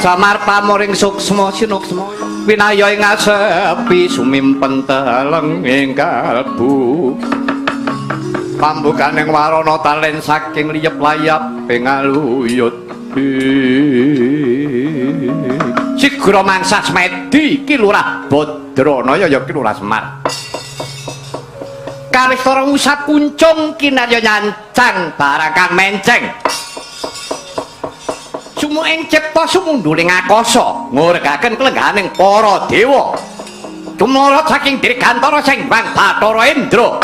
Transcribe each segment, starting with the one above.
Samar pamoring suksma sinuksma winaya ing asepi sumimpen teleng ing kalbu pambukaning warana talen saking liyep layap ing aluyut. Sigra mangsa semedi Ki Lurah Badranaya ya Ki Lurah Semar. Kawistara ngusap kuncung kinarya nyancang barang kang menceng. Sumuing cipta sumundhuling akasa ngurgaken klengganing para dewa. Tumrap saking dirgantara sing Bang Bathara Indra.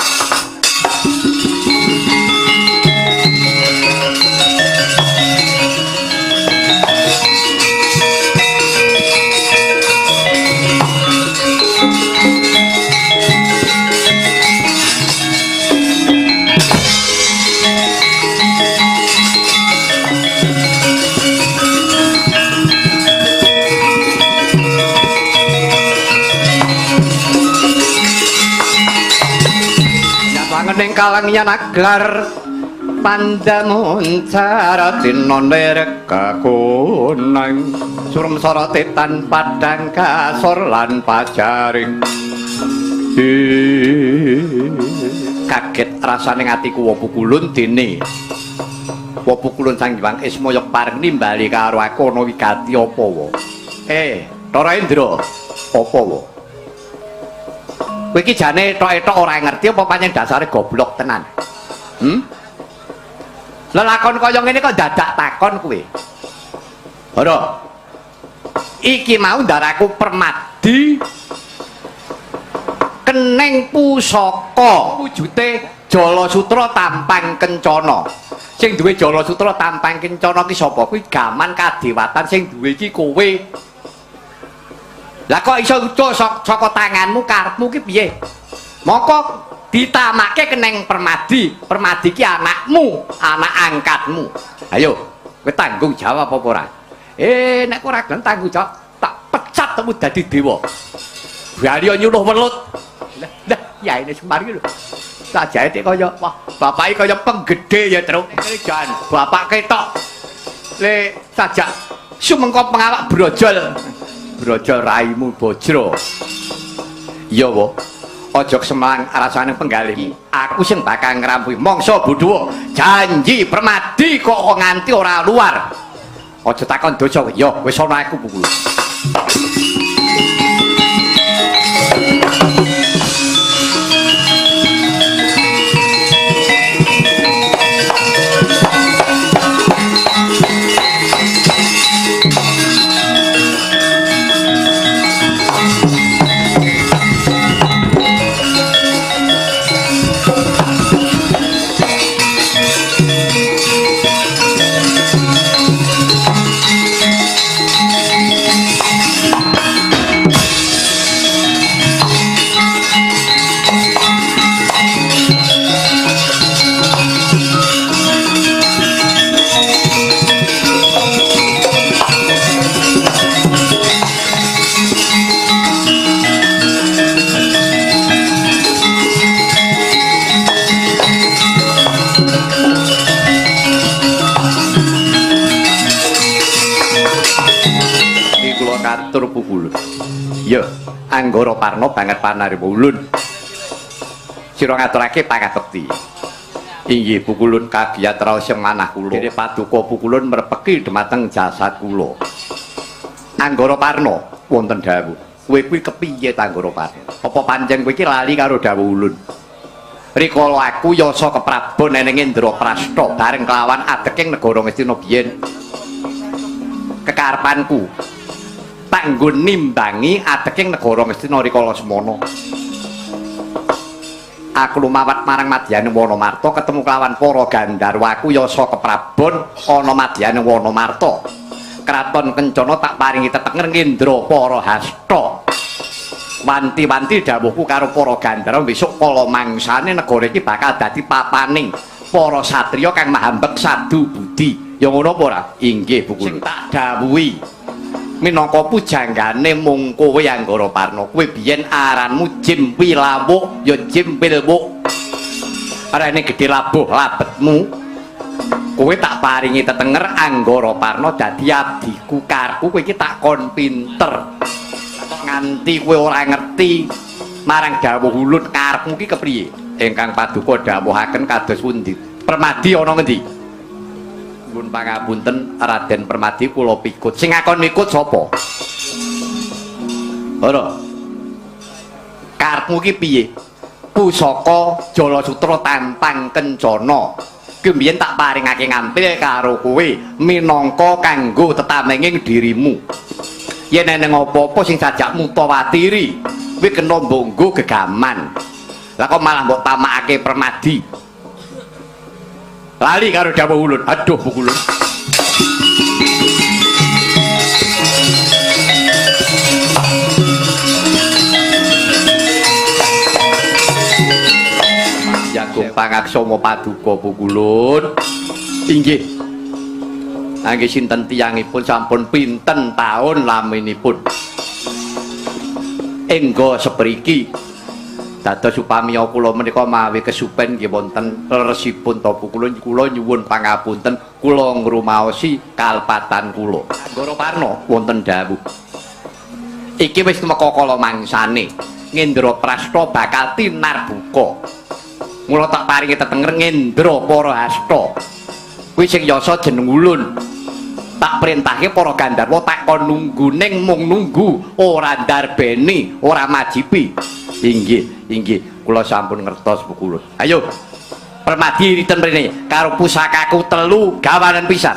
Ning kalangyan aglar pandamuncar dina kakunang surem sorote tan padang kasor lan pajaring. Kaget rasane atiku wopukulun dene wopukulun Sang Hyang Ismaya pareng nimbali karo aku ana wigati apa wa? Thara Indra apa wa? Kowe iki jane ethok-ethok ora ngerti apa pancen dasare goblok tenan. Lelakon kaya ngene kok dadak takon kowe. Ora. Iki mau ndaraku Permadi keneng pusaka wujute Jala Sutra Tampang Kencana. Sing duwe Jala Sutra Tampang Kencana ki sapa? Kuwi gaman kadewatan sing duwe iki kowe. Lah kok iso ucul saka tanganmu karepmu ki piye? Moko ditamake keneng Permadi. Permadi ki anakmu, anak angkatmu. Ayo, kowe tanggung jawab apa ora? Nek ora gelem tanggung jawab, tak pecat temu dadi dewa. Bali nyuluh welut. Lah, yaine Semar iki lho. Sajae tek kaya wah, bapake kaya penggede ya, Truk. Jan, bapak ketok. Le sajak sumengko pengawak brojol. Brojol raimu bojro. Iya wa. Aja kesemang rasane penggalihmu. Aku sing bakal ngrampuhi mangsa bodho. Janji Permadi kok nganti ora luar. Aja takon dosa. Ya wis ana aku pukul. Katur pupulun. Ya, Anggara Parna banget panarima ulun. Sira ngaturake pangabekti. Inggih pukulun kagiyat raos sing manah kula. Dene paduka pukulun mrepeki dhumateng jasad kula. Anggara Parna wonten dawuh. Kowe kuwi kepiye ta Anggara Parna? Apa pancen kowe iki lali karo dawuh ulun? Rikala aku yasa keprabon eneng Indraprasta bareng kelawan adeking negara Ngastina biyen. Kekarepanku tak nggo nimbangi adeking negara Ngastina rikala semono. Aku lumawat marang madyane Wanamarta ketemu kelawan para gandharwa. Aku yasa keprabon ana madyane Wanamarta. Kraton Kencana tak paringi tetenger Ngendra para hasta. Wanti-wanti dawuhku karo para gandharwa besok kala mangsane negara iki bakal dadi papaning para satriya kang mahambek sadu budi. Ya ngono apa ora? Inggih Bu. Sing tak dawuhi minangka pujanggane mung kowe Anggara Parna. Kowe biyen aranmu Jim Wilawuk ya Jim Wilwuk. Arane gedhe labuh labetmu. Kowe tak paringi tetenger Anggara Parna dadi abdiku karepku kowe iki tak kon pinter. Kok nganti kowe ora ngerti marang dawuh ulun karepmu ki kepriye? Ingkang paduka dawuhaken kados pundi? Permadi ana ngendi? Nyuwun pangapunten Raden Permadi kula pikut. Sing ngakon mikut sapa? Ora. Karepmu ki piye? Pusaka Jalasutra Tampang Kencana. Ki mbiyen tak paringake ngampil karo kowe minangka kanggo tetamenging dirimu. Yen eneng apa-apa sing sajak mutawatiri, kuwi kena mbok nggo gegaman. Lah kok malah mbok tamakake Permadi. Lali karo dawuh ulun. Aduh pukulun. Jagung pangaksama paduka pukulun. Inggih. Angge sinten tiyangipun sampun pinten taun laminipun. Engga sepriki. Dados upami kula menika mawi kesupen nggih wonten leresipun ta pukulun kula nyuwun pangapunten kula ngrumaosi kalpatan kula. Anggara Parna wonten dawuh. Iki wis tumeka kala mangsane. Ngendraprasta bakal tinarbuka. Mula tak paringi tetenger Ngendra para hasta. Kuwi sing yasa jeneng ulun. Tak perintahke para gandharwa tak kon nunggu ning mung nunggu ora ndarbeni, ora majipi. Inggih, inggih, kula sampun ngertos pukulun. Ayo. Permadi riten mrene karo pusakaku telu gawanen pisan.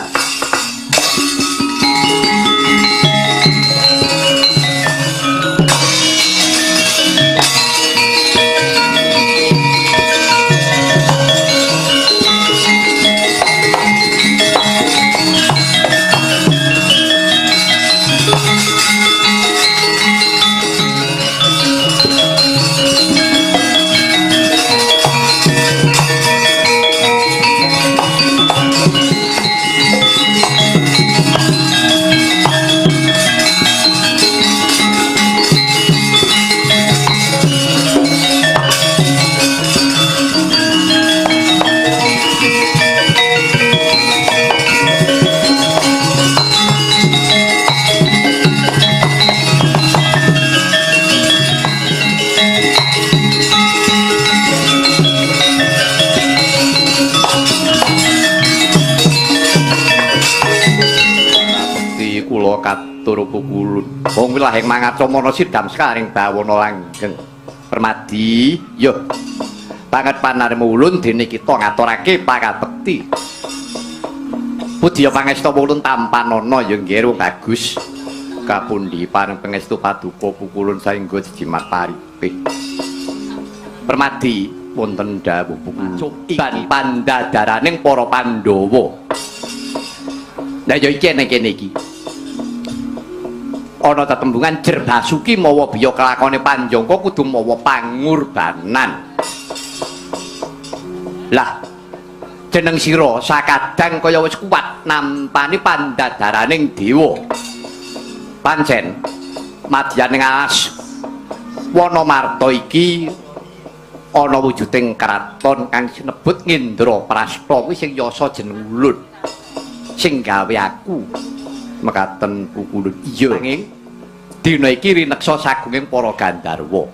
Katur pukulun. Wong wilahing mangaca mana sidam sekaring bawana langgeng. Permadi, yo. Banget panarima ulun dene kita ngaturake pakabekti. Pudya pangestu ulun tampanana ya nggih wong bagus. Kapundi pareng pangestu paduka pukulun saengga jejimat paripih. Permadi wonten dawuh pukulun. Ban pandadaraning para Pandhawa. Lah ya iki ning kene iki. Ana tetembungan Jerbasuki mawa biya kelakone Panjangka kudu mawa pangurbanan. Lah jeneng sira sakadang kaya wis kuat nampani pandadaraning dewa. Pancen madyaning alas Wanamarta iki ana wujuding kraton kang sinebut Ngendraprasta kuwi sing yasa jeneng ulun. Sing gawe aku mekaten pukulun. Iya nanging dina iki rineksa sagunging para gandharwa.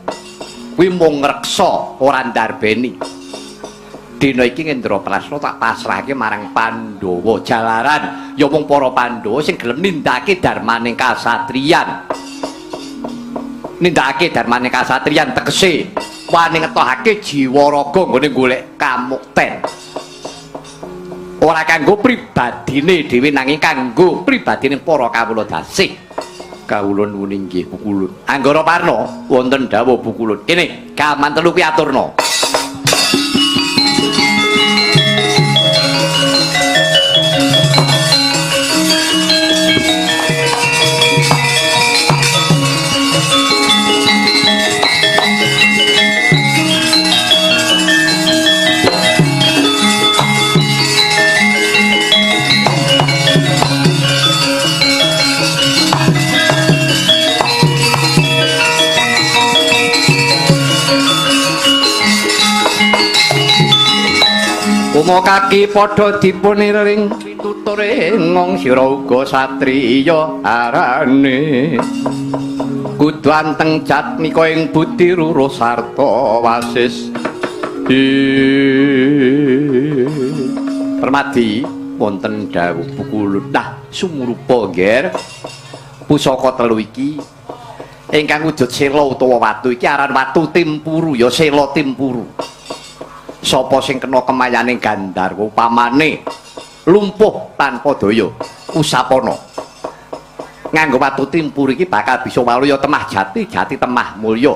Kuwi mung ngreksa ora ndarbeni. Dina iki Ngendraprasta tak pasrahke marang Pandhawa. Jalaran ya mung para Pandhawa sing gelem nindakake darmaning kasatriyan. Nindakake darmaning kasatriyan tegese wani ngetohake jiwa raga nggone golek kamukten. Ora kanggo pribadine dhewe nanging kanggo pribadine para kawula dasih. Kawula nuwun inggih pukulun. Anggara Parna wonten dawuh pukulun. Kene gaman telu kuwi aturna. Sukma kaki padha dipuniring pituture ngong sira uga satriya arane kudu anteng jatmika ing budi ruruh sarta wasis. Permadi wonten dawuh Pukulun. Nah, sumurupa ngger pusaka telu iki ingkang wujud sela utawa watu iki aran watu timpuru ya sela timpuru. Sapa sing kena kemayaning Gandharwa upamane lumpuh tanpa daya usapana nganggo watu timpur iki bakal bisa waluya temah jati jati temah mulya.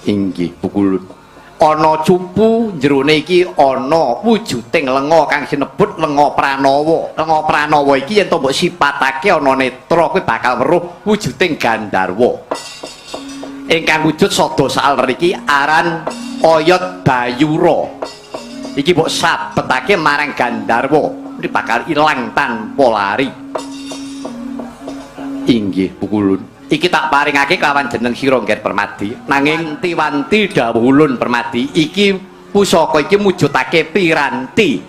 Inggih Pukulun. Ana cupu jerone iki ana wujuding lenga kang sinebut lenga Pranawa. Lenga Pranawa iki yen to mbok sipatake ana netra kuwi bakal weruh wujuding Gandharwa. Ingkang wujud sada saler iki aran oyot Bayura. Iki mbok sabetake marang Gandharwa, iki bakal ilang tanpa lari. Inggih Pukulun. Iki tak paringake kelawan jeneng sira Ngger Permadi. Nanging wanti-wanti dawuh ulun Permadi, iki pusaka iki mujudake piranti.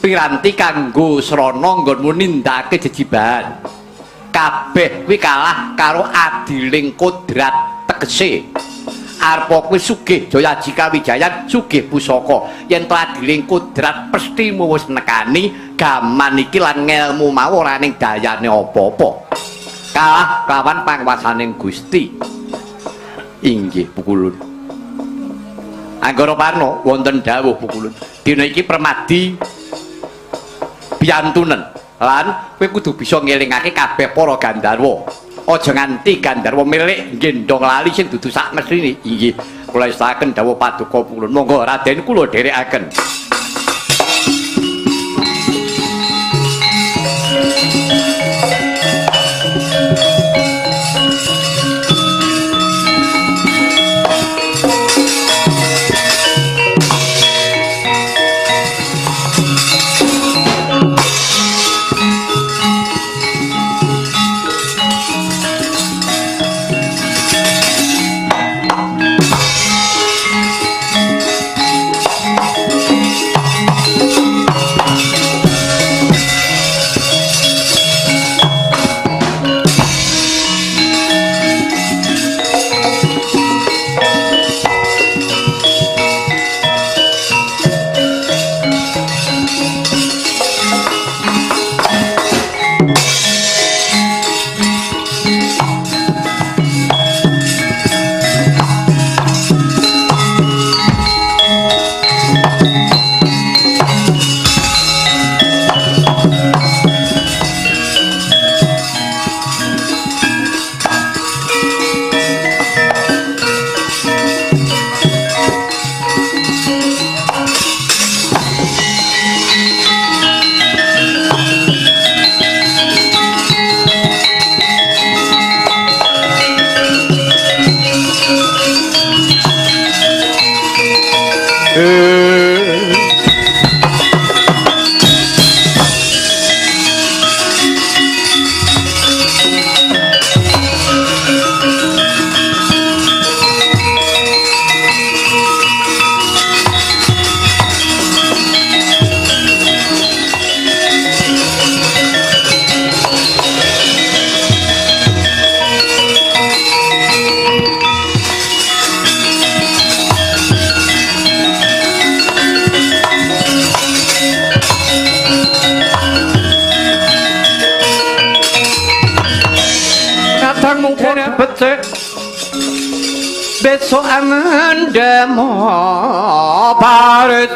Piranti kanggo srana nggonmu nindakake jejibahan. Kabeh kuwi kalah karo adiling kodrat tegese. Arpa kuwi sugih jaya jika wijayan sugih pusaka. Yen to adiling kodrat pestimu wis nekani gaman iki lan ngelmu mau ora ning dayane apa-apa. Kalah kawan pangwasaning Gusti. Inggih Pukulun. Anggara Parna wonten dawuh Pukulun. Dina iki Permadi biyantunen lan kowe kudu bisa ngelingake kabeh para Gandharwa. Aja nganti Gandharwa milik gendhong lali sing dudu sak mesthine. Inggih kula estaken dawuh paduka Pukulun. Monggo Raden kula dherekaken. Becik besok angendemo parit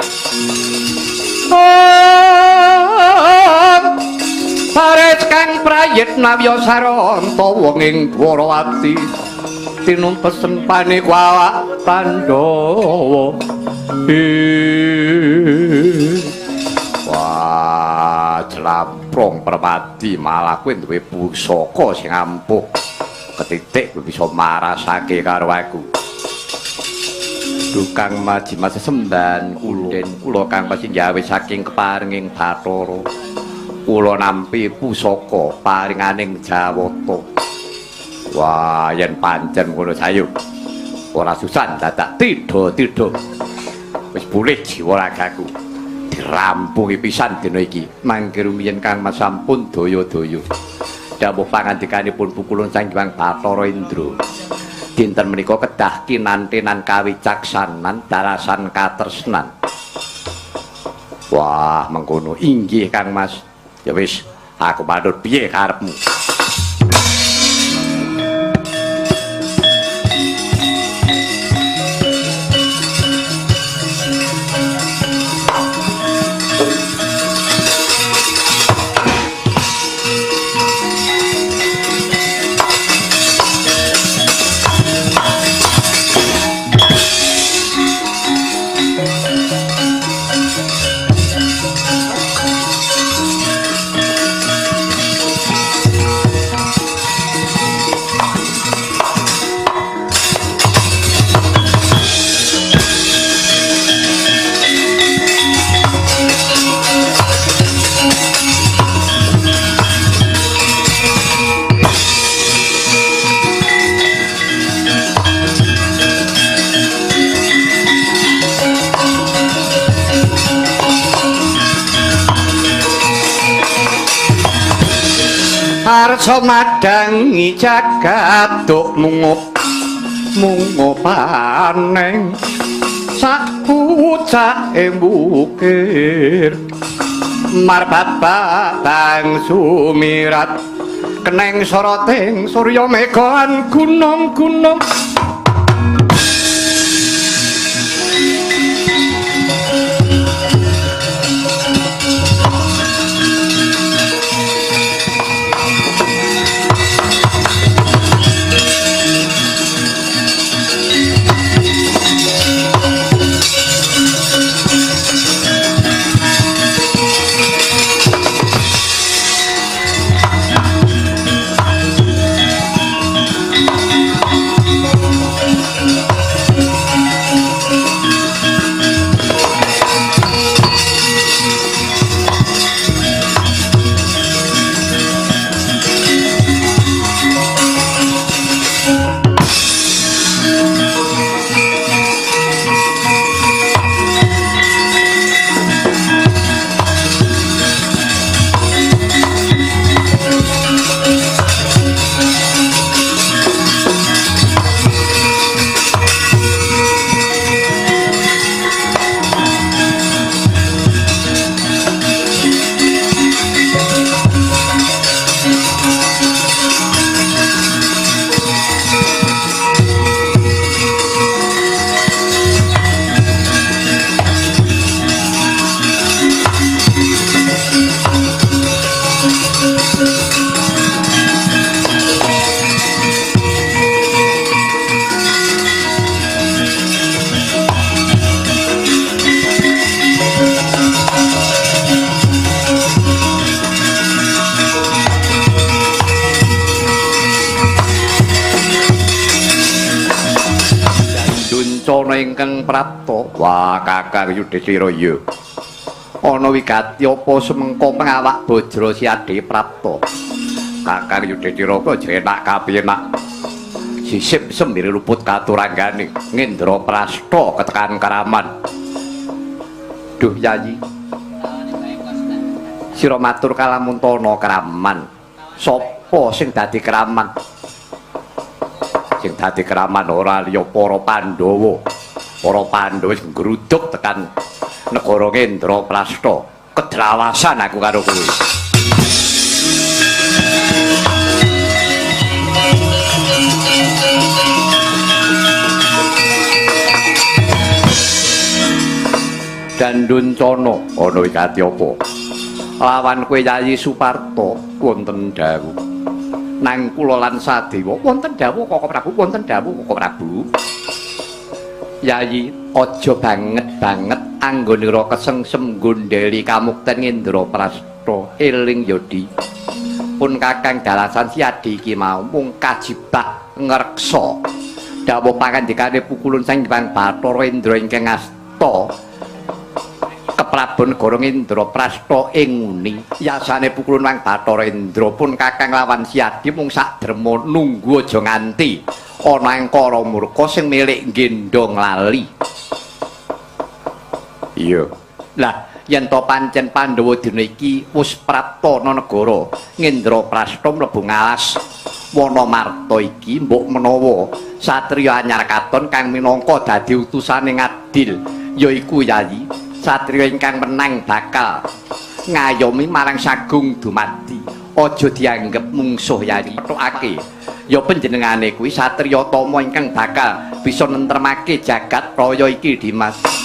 parit kang prayitna wiyasaranta wong ing Dwarawati tinumpesen panikwa Pandhawa. Wah, jlamprong Permadi malah kowe duwe pusaka sing ampuh. Ketitik kowe bisa marasake karo aku. Duh Kang Maji Mas semban kunden kula kang pasinggawe saking keparenging Bathara. Kula nampi pusaka paringaning Jawata. Wah, yen pancen ngono sayu. Ora susah dadak tidha-tidha. Wis pulih jiwa ragaku. Dirampungi pisan dina iki. Mangke rumiyin Kang Mas sampun daya-daya. Dawuh pangandikanipun Pukulun Sang Hyang Bathara Indra. Dinten menika kedah kinantenan kawicaksanan dalasan katresnan. Wah, mengkono inggih Kang Mas. Ya wis, aku manut piye karepmu. Arsa madangi jagat duk mungup mungupaneng sak pucake bukir marbabang sumirat keneng soroting surya megan gunung-gunung. Ingkang prapta. Wah, Kakang Yudhistira ya. Ana wigati apa semengko pengawak Bajra Siade prapta. Kakang Yudhistira kok jenak kapiyenak. Sisip sembire luput katuranggane Ngendra Prasta ketekan karaman. Duh Yayi. Sira matur kalamuntana keraman. Sapa sing dadi keraman? Sing dadi keraman ora liya para Pandhawa. Para Pandhawa wis ngruduk tekan negara Ngendraprasta. Kedrawasan aku karo kowe. Danduncana ana wigati apa? Lawan kowe Yayi Suparta wonten dawuh. Nang kula lan Sadewa wonten dawuh Koko Prabu, wonten dawuh Koko Prabu. Yayi aja banget-banget anggonira kesengsem gondeli kamukten Ngendraprasta. Eling ya Di. Pun Kakang dalasan Siadi iki mau mung kajibak ngreksa. Dawuh pangandikane Pukulun Sang Hyang Bathara Indra ingkang asta Keprabon negara Ngendraprasta ing nguni. Yasane Pukulun Wang Bathara Indra pun Kakang lawan Siadi mung sak derma nunggu aja nganti ana angkara murka sing milik gendhong lali. Iya. Lah, Yen to pancen Pandhawa dina iki wis prapta ana negara Ngendraprasta mlebu ngalas Wanamarta iki, mbok menawa satriya anyar katon kang minangka dadi utusane ngadil yaiku Yayi satriya ingkang menang bakal ngayomi marang Sagung Dumadi. Aja dianggep mungsuh, Yayi. Tokake ya panjenengane kuwi satriya tama ingkang bakal bisa nentremake jagat raya iki, Dimas.